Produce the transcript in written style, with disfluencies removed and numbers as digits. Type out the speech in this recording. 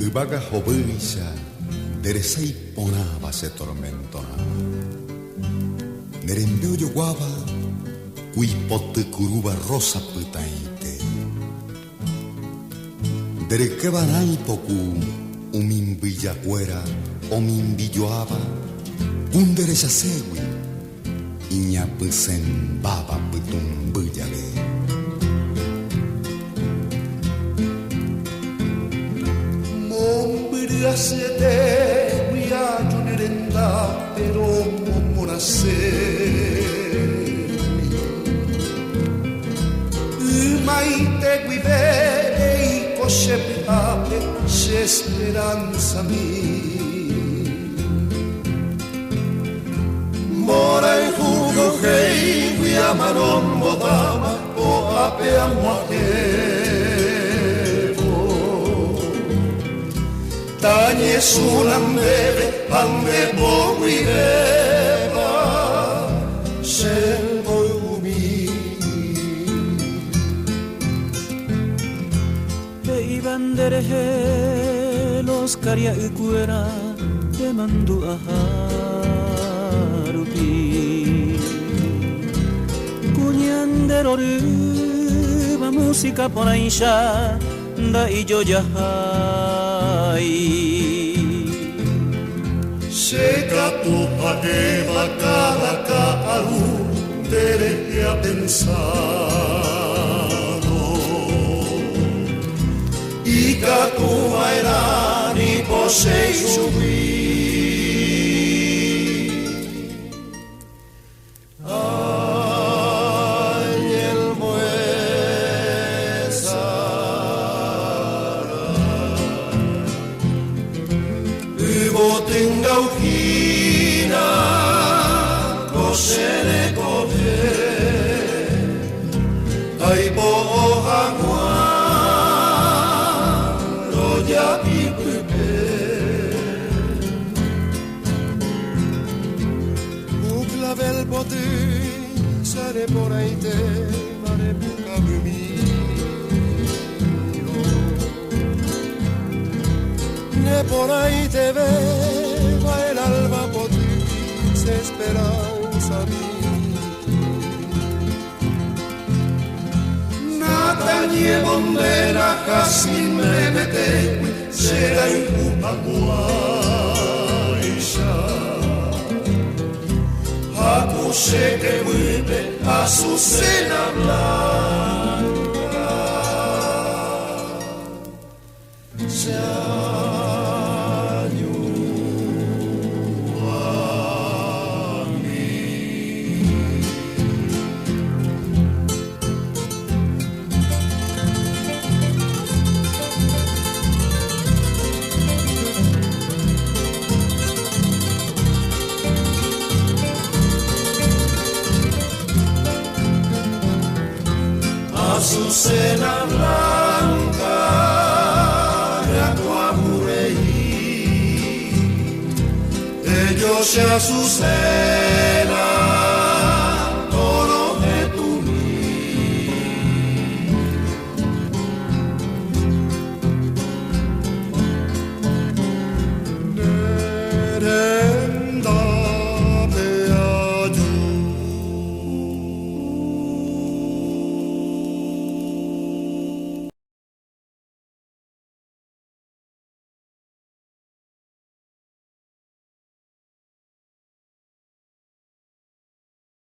Yvága hovýicha nde resa iporãva che tormentorã. Ne rembe ojoguáva ku ipotykurúva rosa pytãite. Nde ryke varãipo ku umi mbyjakuéra omimbijoáva ku nde rechaségui iñapysẽmbáva pytũmby jave. Mombyry asyetégui aju ne rendápe romomorãségui. Ymaite guive reiko che py'ápe che esperanza-mi. Mborayhu johéigui amarombotáma ko'ápe ag̃uahẽvo. Tañesũna ndéve ha nde po guivéva che mboyvumi. He'íva nderehe los karia'ykuéra nde mandu'aha rupi. Kuña nde rorýva música porãicha Ndaijojahái. Che katu ha'éva káda ka'aru nde rehe apensárõ. Ikatu va'erã nipo che ichugui. Ku clavel poty sare porãite varepukavymírõ. Ne porãiteve el alba poty che esperanza mi. Natañemondéna jazmín remetégui che rayhu haguáicha. Ha ku che kevýpe azucena blanca. Che añuãmi. Azucena blanca ryakuã vurei, ellos che azucena.